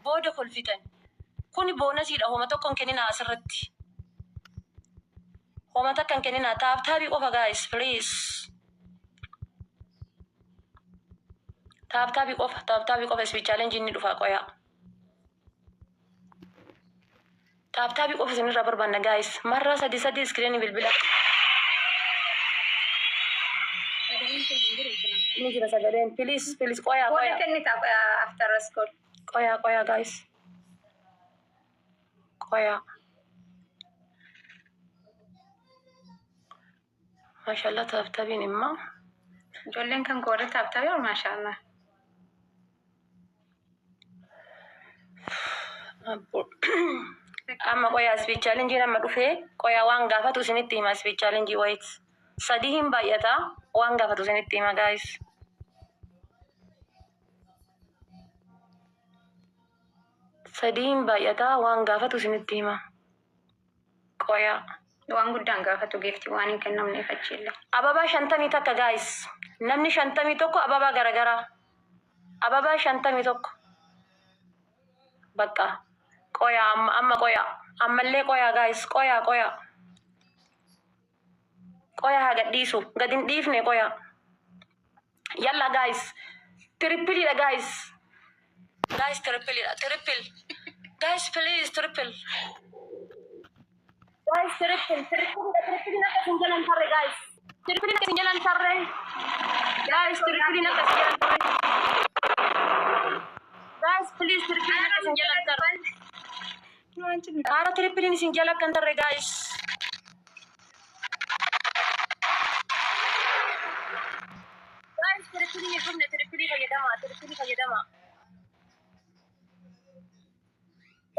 Booda kolfitan. Kuni boonasiidha homa tokko hin kenninaa asirratti. Homa takka hin kenninaa tap taabii qofa guys please. Tap taabii qofa tap taabii qofa speed challenge inni dhufaa qoyaa. Tap taabii qofa isinirraa barbaanna guys. Marraa sadi sadi iskiriinii bilbila. Sagaleen keenya hin jiru silaa. Ni jira sagaleen please please qoyaa Booda qoyaa. kennita after school. Qoyaa qoyaa guys. Qoyaa. Maashaallah tap tabiin immoo. Ijoolleen kan koo warri tap tapii maashaallah. Amma qoyaa speed challenge amma dhufee qoyaa waan gaafatu isinitti hima speed challenge wait. Sadii hin baay'ata waan gaafatu isinitti hima guys. Sadii hin baay'ata waan gaafatu isinitti hima. Qoyaa. Waan guddaan gaafatu giiftii waan hin kennamneef achiillee. Ababaa 51 guys. Namni 51 ababaa garagaraa. Ababaa 51. Bakka. Qoyaa amma amma qoyaa. Ammallee qoyaa guys qoyaa qoyaa. Qoyaa haa gadhiisu. Gad hin dhiifne qoyaa. Yalla guys. Tripleidha guys. Guys tripleidha. Triple. Guys please triple. Guys triple. Tripleidha. Triplein akka isin jalan tarre guys. Triplein akka isin jalan tarre. Guys triplein akka isin jalan tarre. Guys please triplein akka isin jalan tarre. Haara triplein isin jala akka hin tarre guys. Guys triple hin dhufne triple fayyadamaa triple fayyadamaa.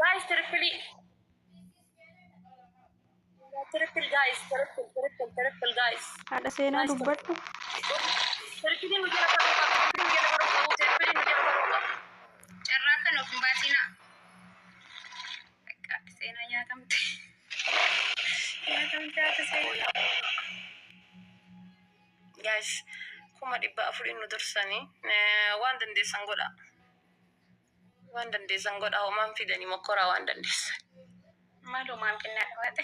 Guys triple. Triple guys triple triple triple guys. Haadha seenaa dubbadhu. Triple nu jala taruu qabu. Triple nu jala taruu qabu. Triple nu jala taruu qabu. Carraa kana of hin baasinaa. Bakka seenaa nyaatamte. Nyaatamte haati seenaa. Guys 400,000 nu dursanii waan dandeessan godha. Waan dandeessan godha homaan fidanii mokkoraa waan dandeessan. Maal homaan finnaa dhawaate?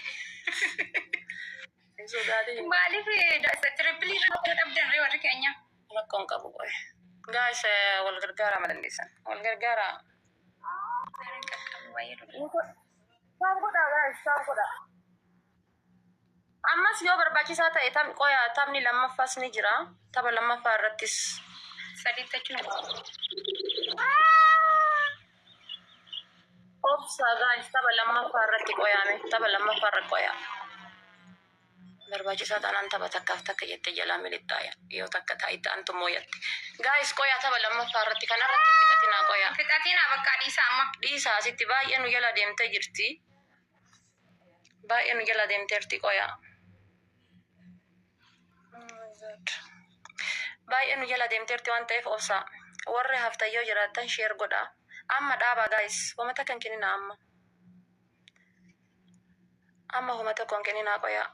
Hin sodaatin. Maaliif triple irratti dhabdan ree warri keenya? Rakkoon qabu qoy. Guys wal gargaaraa ma dandeessan. Wal gargaaraa. Seeraan qaqqabu baay'ee dhuga. Tap godhaa guys tap godhaa. Ammas yoo barbaachisaa ta'e tam qoyaa taphni lammaffaas ni jira. Tapha lammaffaa irrattis. Sadiitti achi nu Obsa guys tapha lammaffaa irratti qoyaame. Tapha lammaffaa irra qoyaa. Barbaachisaa taanaan tapha takkaaf takka jettee jalaa milixxaaya. Yoo takka taa'itti antu mooyatte. Guys qoyaa tapha lammaffaa irratti kanarratti hin fixatinaa qoyaa. Fixatinaa bakka dhiisaa amma. Dhiisaa asitti baay'ee nu jala deemtee jirti. Baay'ee nu jala deemteerti qoyaa. Baay'ee nu jala deemteerti waan ta'eef obsaa. Warri haftan yoo jiraattan share godhaa. Amma dhaabaa guys. Homa takka hin kenninaa amma. Amma homa tokko hin kenninaa qoyaa.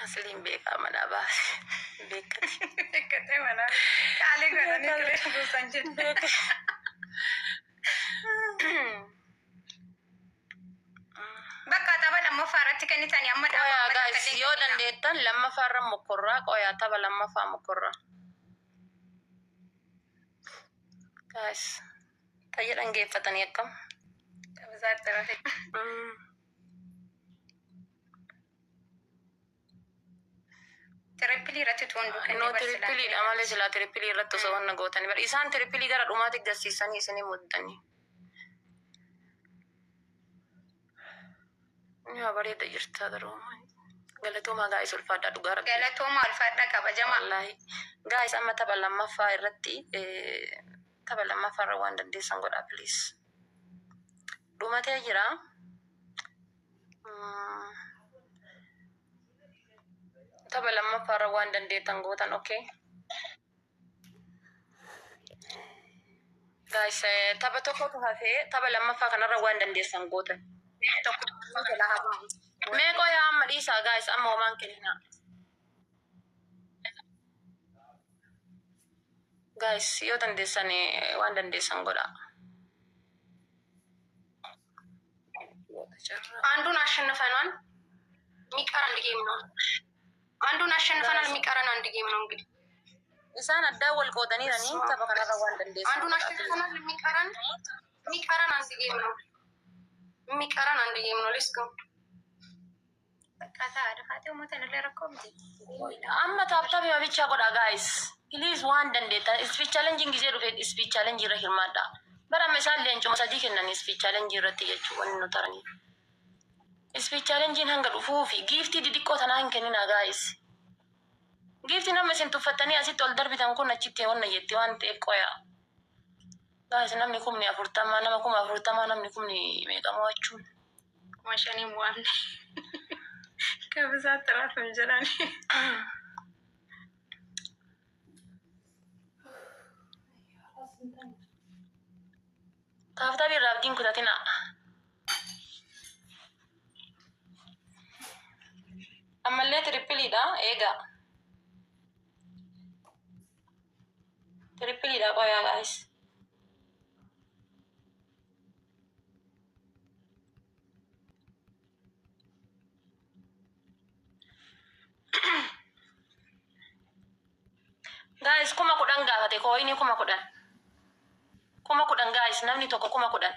Asliin beekaa manaa baase. Beekkate. Beekkatee manaa. Qaalii godhanii ture buusan jedhe. Beekkate. Bakka tapha lammaffaa irratti kennitanii amma dhaabaa Qoyaa amma guys takka yoo illee kenninaa. dandeettan lammaffaa irra mokkorraa qoyaa tapha lammaffaa mokkorraa. Guys xayya dhangeeffatanii akkam. Taphisaatti rafe. Triple irratti tuun kennee No bar silaa tripleidha malee silaa triple irratti osoo wanna gootanii bar isaan triple gara dhumaatti garsiisanii isinii muddanii. Yaa bareeda jirta garuu. Galatoomaa guys ulfaadhaa dhugaa rabbii. Galatoomaa ulfaadhaa kabajamaa. Wallaahi. Guys amma tapha lammaffaa irratti tapha lammaffaa irra waan dandeessan godhaa please. Dhumatee jira. Tapha lammaffaa irra waan dandeettan gootan okay. Guys tapha tokkotu hafee tapha lammaffaa kanarra waan dandeessan gootan. Tokko jalaa haa ba'u. Mee qoyaa amma dhiisaa guys amma homaan kenninaa. Guys, yoo dandeessan waan dandeessan godha. አንዱን አሸንፈናል። የሚቀር አንድ game ነው። አንዱን አሸንፈናል። የሚቀረን አንድ game ነው። እንግዲህ Isaan addaan wal qoodaniiranii tapha kanarra waan dandeessan አንዱን godha. አሸንፈናል። የሚቀረን አንድ game ነው። የሚቀረን አንድ game ነው። Let's go. Amma tap tapii bichaa godha, guys. Please, waan dandeettan speed challenge gisee dhufe speed challenge irra hirmaadha. Bara amma isaan leencuma sadii kennan speed challenge irratti jechuu wanni nu taraniif. Speed challenge hanga dhufuu fi giiftii didiqqoo tanaa hin kennina, guys. Giiftii nama isin tuffattanii asitti ol darbitan kun achitti wanna jetti waan ta'eef qoya. Guys, namni 40,000, nama 40,000, namni kumni meeqa mo'achuun. 5,000 mo'amne. ከብዛት ጥራትም jedhan. Tap tapii irraa abdiin kutatina. Ammallee tripleiidha eega. Tripleiidha qoyaa, guys. Guys, 10,000 gaafate coinii 10,000. 10,000, guys, namni tokko 10,000.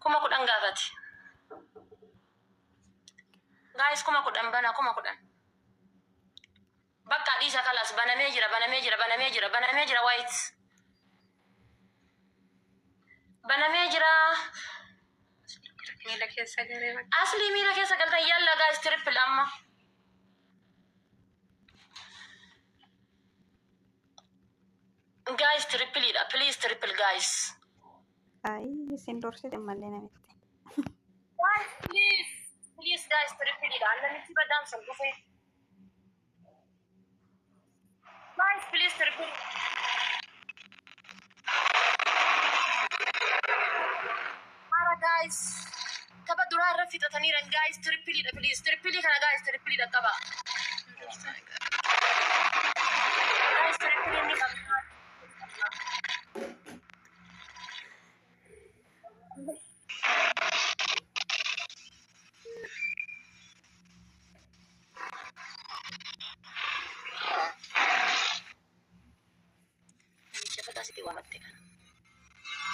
10,000 gaafate. Guys, 10,000 bana, 10,000. Bakka dhiisa kalas, banamee jira, banamee jira, banamee jira, banamee jira, wait. Banamee jira. Miila keessa galee bakka. Aslii miila keessa galtan. Yalla guys, triple amma. Guys, tripleiidha, please, triple, guys. Ayi, isin dursite malee namitti. Guys, please. Please, guys, tripleiidha. Namichi badaan sun dhufe. Guys, please, triple. Hara, guys. Tapha duraa irra fixataniiran, guys, tripleiidha, please. Tripleii kana, guys, tripleiidha qaba. Guys, tripleii ni qabna. Namicha badaa sitti waamatte kana.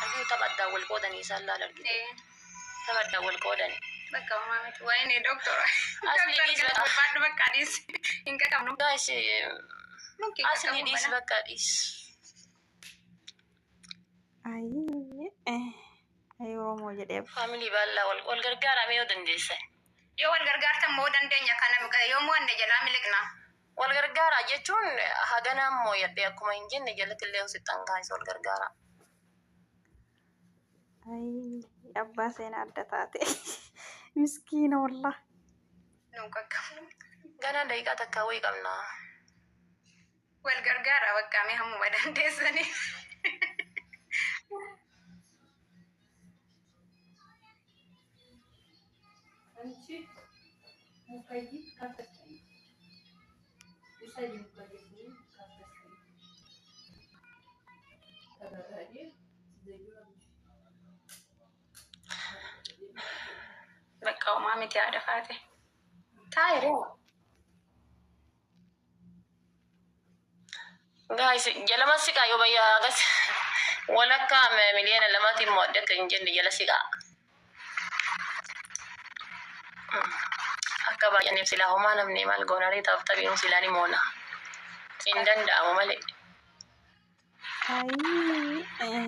Arginu, tapha addaan wal qoodanii isaan laala argite. Tapha addaan wal qoodanii. Bakka homaa miti. Wayne doktora. Asli Doktor dhiisi gara bakka. barbaaddu bakka dhiisi. Hin qaqabnu. Guys, Nukki asli qaqabu dhiisi bana. Bakka dhiisi. Ayi, ayi Oromoo jedhee. Family baallaa wal gargaaramee yoo dandeessan. Yoo wal gargaartan moo dandeenya kana yoo mo'anne jalaa miliqna. Wal gargaaraa jechuun haganaan mooyadhe akkuma hin jenne jalatti illee sixxan, guys, wal gargaaraa. Ayi, abbaa seenaa adda taate. Miskiina wallah. Nu qaqqabnu. Ganaa daqiiqaa takka wayii qabna. Wal gargaaraa bakka mee hammuma dandeessanii. አንቺ ሙከይፍ ካፈስተኝ ውሰጂ ሙከይፍ ካፈስተኝ ተበራዴ Bakka homaa miti haadha faate. Taa'e. Guys, jalama siqaa yoo bayyaa agas walakkaa 2 miiliyoonaatiin mo'adde akka hin jenne jala siqaa. Akka baay'aniif silaa homaa namni maal goonaree taaf taphiin silaa ni moona. Hin danda'amu malee. Ayi,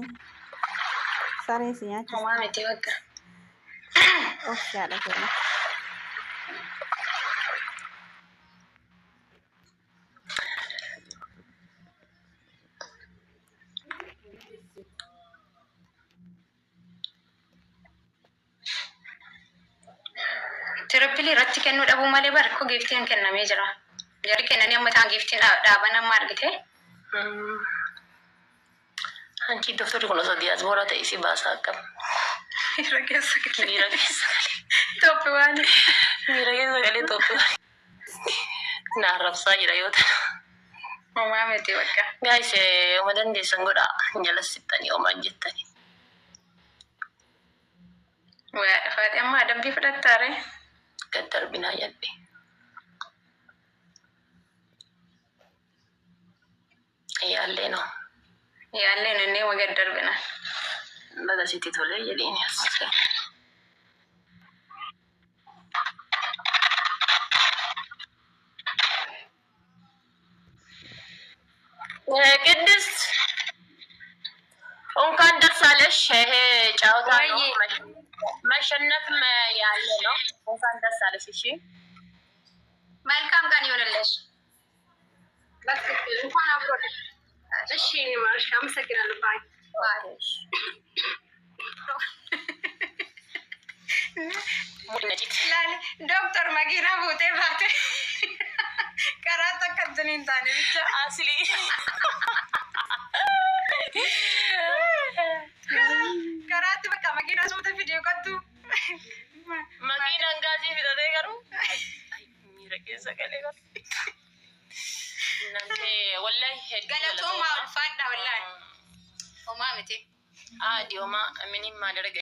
saree si nyaachisa. Homaa miti bakka. Of haadha seenaa. Tripleii irratti kennuu dhabuu malee bara koo giftiin kennamee jira. Jarri kennanii amma isaan giftiin dhaaban amma argite. Hanchi doktorri kun osoo diyaasporaa ta'e si baasa akkam. Miira keessa galee. Miira keessa galee. Tooppi waan. Miira keessa galee Itoophiyaa. Na arrabsaa jira yoo ta'u. Homaa miti bakka. Guys, oma dandeessan godhaa. Jala sittanii omaan jettanii. Waa faati amma adabbii fudhattaare. Gad darbinaa jadhe. Yaallee no. Yaalleen inni uma gad darbina. Baga sitti tolee jedhiin as. ቅድስት እንኳን ደስ አለሽ። ይሄ ጨዋታ ነው፣ ወይዬ መሸነፍ ያለ ነው። እንኳን ደስ አለሽ። እሺ መልካም ቀን ይሆንልሽ። በትክክል እንኳን አብሮ እሺ፣ እኔ ማርሽ አመሰግናለሁ። Bye. Bye. ሙድነጭት Laali dooktar makiinaa fuutee baate karaa takka ittiin hin taane bicha. አስሊ Karaatti bakka makiinaa suuta fidee qottu. መኪናን ጋዚ ፊተቴ ገሩ miira keessa galee bara. እናንተ ወላሂ hedduu Galatoomaa ulfaadha wallaahi. Homaa miti. Adi homaa ምንም ማድረግ